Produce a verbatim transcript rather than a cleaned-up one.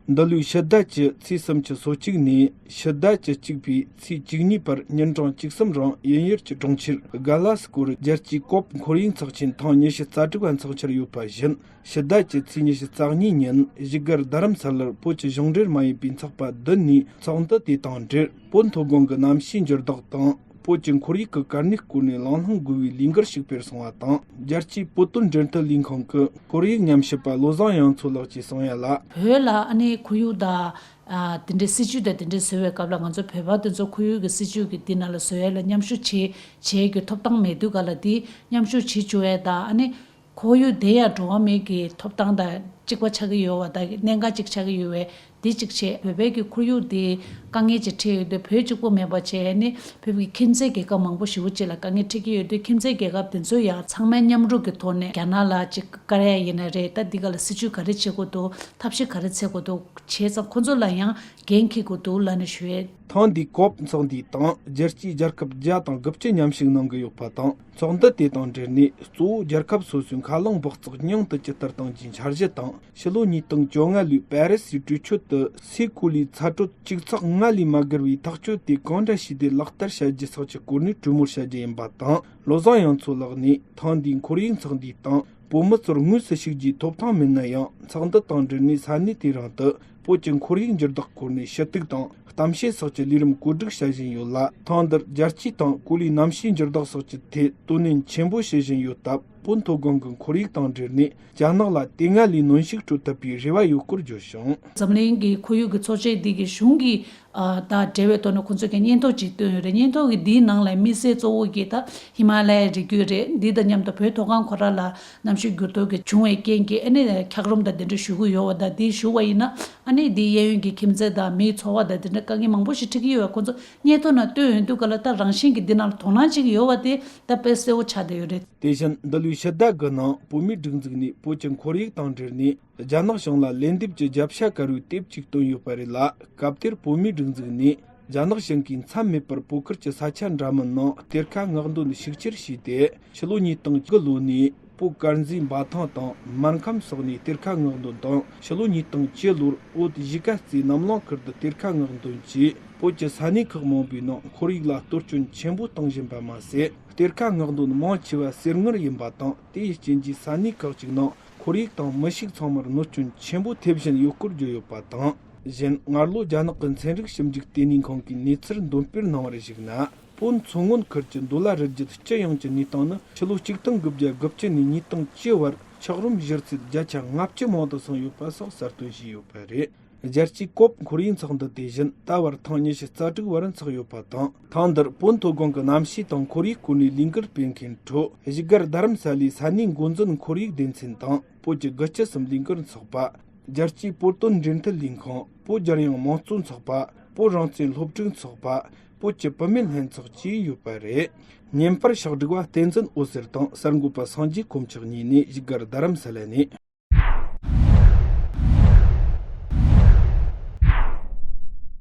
འདི་ལོའི་ཕྱི་ཟླ་བཅུ་ཚེས་སུམ་ཅུ་སོ་གཅིག་ནས་ཕྱི་ཟླ་བཅུ་གཅིག་པའི་ཚེས་བཅུ་གཉིས་བར་ཉིན་གྲངས་བཅུ་གསུམ་རིང་དབྱིན་ཡུལ་གྱི་གྲོང་ཁྱེར་གྷ་ལ་སི་ཀོར་རྒྱལ་སྤྱིའི་ཀོབ་ཁོར་ཡུག་ཚོགས་ཆེན་ཐེངས་ཉི་ཤུ་རྩ་དྲུག་པ་འཚོགས་འཆར་ཡོད་པ་བཞིན། ཕྱི་ཟླ་བཅུ་ཚེས་ཉི་ཤུ་རྩ་གཉིས་ཉིན་བཞུགས་སྒར་རྡ་རམ་ས་ལར་བོད་ཀྱི་གཞུང་འབྲེལ་མ་ཡིན་པའི་ཚོགས་པ་བདུན་ནས་ཚོགས་འདུ་དེ་དང་འབྲེལ་བོད་མཐོ་སྒང་གི་གནམ་གཤིས་འགྱུར་ལྡོག་དང་། བོད་ཀྱི་ཁོར་ཡུག་གི་གལ་གནད་སྐོར་ནས་གླེང་སློང་དགོས་པའི་ལས་འགུལ་ཞིག་སྤེལ་སོང་བ་དང་། རྒྱལ་སྤྱིའི་བོད་དོན་འབྲེལ་མཐུད་ལས་ཁང་གི་ཁོར་ཡུག་ཉམས་ཞིབ་པ་བློ་བཟང་དབྱངས་མཚོ་ལགས་ཀྱིས་གསུངས་ཡ་ལ། བོད་ལ་ཨ་ནི་ཁོར་ཡུག་དང་ཨ་དེ་འདྲའི་སྲིད་ཇུས་དང་དེ་འདྲའི་བཟོ་བའི་སྐབས་ལ་ང་ཚོ་བོད་པ་དེ་ཚོ་ཁོར་ཡུག་གི་སྲིད་ཇུས་ཀྱི་འདི་ནང་ལ་བཟོ་ཡ་ལ་མཉམ་ཞུགས་བྱེད་བྱེད་རྒྱུ་ཐོབ་ཐང་མེད་དུས་ག་ལ་དེ་མཉམ་ཞུགས་བྱེད་བཅུག་ཡ་དང་ཨ་ནི། ཁོར་ཡུག་དེ་ཡང་འགྲོ་བ་མིའི་གི་ཐོབ་ཐང་དང་གཅིག་པ་ཆགས་ཀྱི་ཡོད་པ་དང་གནད་འགག་ཅིག་ཆགས་ཀྱི་ཡོད་པས་འདི་གཅིག་བྱས། བོད་པའི་གི་ཁོར་ཡུག་དེ་དཀའ་ངལ་ཅིག་འཕྲད་ཡོད་དུས་བོད་གཅིག་པོ་མེད་པ་བྱས་ནས་བོད་ཀྱི་ཁྱིམ་མཚེས་རྒྱལ་ཁབ་མང་པོ་ཞེ་པོ་ཅིག་ལ་དཀའ་ངལ་འཕྲད་ཀྱི་ཡོད་དུས་ཁྱིམ་མཚེས་རྒྱལ་ཁབ་དེ་ཚོ་ཡང་ཚང་མས་མཉམ་རུབ་ཀྱི་ཐོག་ནས་རྒྱ་ནག་ལ་ཅིག་བཀར་ཡ་ཡིན་ན་རེད། ད་འདི་ག་ལ་སྲིད་ཇུས་ག་རེ་བྱེད་དགོས་འདུག་ཐབས་ཤེས་ག་རེ་བྱེད་དགོས་འདུག་བྱས་ཙང་ཁོ་ཚོ་ལ་ཡང་འགན་འཁྱེར་དགོས་འདུག་ལབ་ནས་ཞུ་ཡས། ཐེངས་འདིའི་ཀོབ་ཚོགས་འདུའི་སྟེང་རྒྱལ་སྤྱིའི་རྒྱལ་ཁབ་བརྒྱ་དང་དགུ་བཅུ་མཉམ་ཞུགས་གནང་གི་ཡོད་པ་དང་། ཚོགས་འདུ་དེ་དང་འབྲེལ་ནས་གཙོ་བོ་རྒྱལ་ཁབ་སོ་སོའི་མཁའ་རླུང་སྦགས་བཙོག་ཉུང་དུ་ཇི་ལྟར་གཏོང་རྒྱུའི་འཆར་གཞི་དང་། ཕྱི་ལོ་ཉིས་སྟོང་བཅོ་ལྔ་ལོའི་པེ་རི་སིའི་གྲོས་ཆོད་དུ་སའི་གོ་ལའི་ཚ་དྲོད་གཅིག་ཚེག་ལྔ་ལས་མ་བརྒལ་བའི་ཐག་གཅོད་དེ་གང་འདྲ་བྱས་ཏེ་ལག་བསྟར་བྱ་རྒྱུ་སོགས་ཀྱི་སྐོར་ནས་གྲོས་མོལ་བྱ་རྒྱུ་ཡིན་པ་དང་། བློ་བཟང་དབྱངས་མཚོ་ལགས་ནས་ཐེངས་འདིའི་ཁོར་ཡུག་ཚོགས་འདུའི་སྟེང་བོད་མི་ཚོར་དངོས་སུ་ཞུགས་རྒྱུའི་ཐོབ་ཐང་མེད་ན་ཡང་། ཚོགས་འདུ་དང་འབྲེལ་ནས་ས་གནས་དེ་རང་དུ་བོད་ཀྱི་ཁོར་ཡུག་འགྱུར་ལྡོག་སྐོར་ནས་ཞུ་གཏུག་དང་། གཏམ་བཤད་སོགས་ཀྱི་ལས་རིམ་བཀོད་སྒྲིག་བྱ་བཞིན་ཡོད་ལ། ཐེངས་འདིར་རྒྱལ་སྤྱིའི་སྟེང་གོ་ལའི་གནམ་གཤིས་འགྱུར་ལྡོག་སོགས་ཀྱི་ཐད་དོ་ནན་ཆེན་པོ་བྱེད་བཞིན་ཡོད་སྟབས། བོད་མཐོ་སྒང་གི་ཁོར་ཡུག་དང་འབྲེལ་ནས་རྒྱ་ནག་ལ་དེ་སྔ་ལས་གནོན་ཤུགས་སྤྲོད་ཐུབ་པའི་རེ་བ་ཡོད་སྐོར་བརྗོད་བྱུང་། འཛམ་གླིང་གི་ཁོར་ཡུག་གི་ཚོགས་ཆེན་འདི་གི་གཞུང་གི་ཨ་དང་འབྲེལ་བའི་ཐོག་ནས་ཁོང་ཚོས་ཀྱང་སྙན་ཐོ་ཅིག་བཏོན་ཡོད་རེད། སྙན་ཐོ་གི་འདིའི་ནང་ལ་དམིགས་བསལ་གཙོ་བོ་གི་ད་ཧི་མ་ལ་ཡའི་རི་རྒྱུད་རེད། འདི་དང་མཉམ་དུ་བོད་མཐོ་སྒང་ཁོ་ར་ལ་གནམ་གཤིས་འགྱུར་ལྡོག་གི་བྱུང་བའི་རྐྱེན་གྱིས་ཨ་ནི་འཁྱགས་རོམ་དང་དེ་འདྲ་ཞུ་གི་ཡོད་པ་དང་། འདི་ཞུ་བ་ཡིན་ན་ཨ་ནི་འདིའི་གཡས་གཡོན་གྱི་ཁྱིམ་མཚེས་དང་མིའི་འཚོ་བ་དང་དེ་འདྲ་དཀའ་ངལ་མང་པོ་ཞིག་འཕྲད་ཀྱི་ཡོད་པ་ཁོང་ཚོ་སྙན་ཐོ་ནང་བཏོན་ཡོང་དུས་ག་ལ་ད་རང་བཞིན་གྱིས་འདི་ནང་ལ་དོ་སྣང་བྱེད་ཀྱི་ཡོད་པ་དེ་ད་དཔེ་གསལ་བོ་ཆགས་བསྡད་ཡོད་རེད། དེ་བཞིན་འདི་ལོའི་ཕྱི་ཟླ་དགུ་ནང་བོད་མིའི་སྒྲིག་འཛུགས་ནས་བོད་ཀྱི་ཁོར་ཡུག་དང་འབྲེལ་ནས་རྒྱ་ནག་གཞུང་ལ་ལན་འདེབས་ཀྱི་རྒྱབ་ཤ་དཀར་བོའི་དེབ་ཅིག་བཏོན་ཡོད་པ་རེད་ལ། སྐབས་དེར་བོད་མིའི་སྒྲིག་འཛུགས་ནས་རྒྱ་ནག་གཞུང་གིས་མཚམས་མེད་པར་བོད་ཁུལ་གྱི་ས་ཆ་འདྲ་མིན་ནང་གཏེར་ཁ་སྔོག་འདོན་ཤུགས་ཆེར་བྱས་ཏེ། ཕྱི་ལོ་ཉིས་སྟོང་དགུ་ལོ་ནས་བོད་དཀར་མཛེས་འབའ་ཐང་དང་སྨར་ཁམས་སོགས་ནས་གཏེར་ཁ་སྔོག་འདོན་དང་། ཕྱི་ལོ་ཉིས་སྟོང་བཅུ་ལོར་བོད་གཞིས་ཀ་རྩེའི་གནམ་གླིང་ཁུལ་དུ་གཏེར་ཁ་སྔོག་འདོན་གྱིས། བོད་ཀྱི་ས་གནས་ཁག་མང་པོའི་ནང་ཁོར་ཡུག་ལ་གཏོར་སྐྱོན་ཆེན་པོ་གཏོང་བཞིན་པ་མ་ཟད། གཏེར་ཁ་སྔོག་འདོན་མང་ཆེ་བ་གསེར་དངུལ་ཡིན་པ་དང་། དེའི་རྐྱེན་གྱིས་ས་གནས་ཁག་ཅིག་ནང་ཁོར་ཡུག་དང་མི་ཕྱུགས་ཚང་མར་གནོད་སྐྱོན་ཆེན་པོ་ཐེབས་བཞིན་ཡོད་སྐོར་བརྗོད་ཡོད་པ་དང་། གཞན། སྔར་ལོ་རྒྱ་ནག་གི་ཚན་རིག་ཞིབ་འཇུག་ལྟེ་གནས་ཁང་གིས་གནས་ཚུལ་འདོན་སྤེལ་གནང་བར་གཞིགས་ན། བོད་མཚོ་སྔོན་ཁུལ་གྱི་མདོ་ལ་རི་རྒྱུད་སྤྱི་ཡོངས་ཀྱི་གནས་སྟངས་ནི་ཕྱི་ལོ་ཆིག་སྟོང་དགུ་བརྒྱ་དགུ་བཅུ་ནས་ཉིས་སྟོང་བཅུ་བར་འཁྱགས་རོམ་བཞུར་ཚད་བརྒྱ་ཆ་ལྔ་བཅུ་མང་དུ་སོང་ཡོད་པ་སོགས་གསལ་སྟོན་བྱས་ཡོད་པ་རེད། རྒྱལ་སྤྱིའི་ཀོབ་ཁོར་ཡུག་ཚོགས་འདུ་དེ་བཞིན་ད་བར་ཐེངས་ཉི་ཤུ་རྩ་དྲུག་བར་འཚོགས་ཡོད་པ་དང་། ཐེངས་འདིར་བོད་མཐོ་སྒང་གི་གནམ་གཤིས་དང་ཁོར་ཡུག་སྐོར་ནས་ལས་འགུལ་སྤེལ་མཁན་ཁྲོད་བཞུགས་སྒར་རྡ་རམ་ས་ལའི་ས་གནས་འགོ་འཛིན་ཁོར་ཡུག་སྡེ་ཚན་དང་། བོད་ཀྱི་དགུ་བཅུ་གསུམ་ལས་འགུལ་ཚོགས་པ། རྒྱལ་སྤྱིའི་བོད་དོན་འབྲེལ་མཐུད་ལས་ཁང་། བོད་རྒྱལ་ཡོངས་དམངས་གཙོ་ཚོགས་པ། བོད་རང་བཙན་སློབ་ཕྲུག་ཚོགས་པ། བོད་ཀྱི་བུད་མེད་ལྷན་ཚོགས་བཅས་ཡོད་པ་རེད། བརྙན་པར་ཕྱག་སྒྲིག་པ་བསྟན་འཛིན་འོད་ཟེར་དང་གསར་འགོད་པ་སངས་རྒྱས་དཀོན་མཆོག་གཉིས་ནས་བཞུགས་སྒར་རྡ་རམ་ས་ལ་ནས།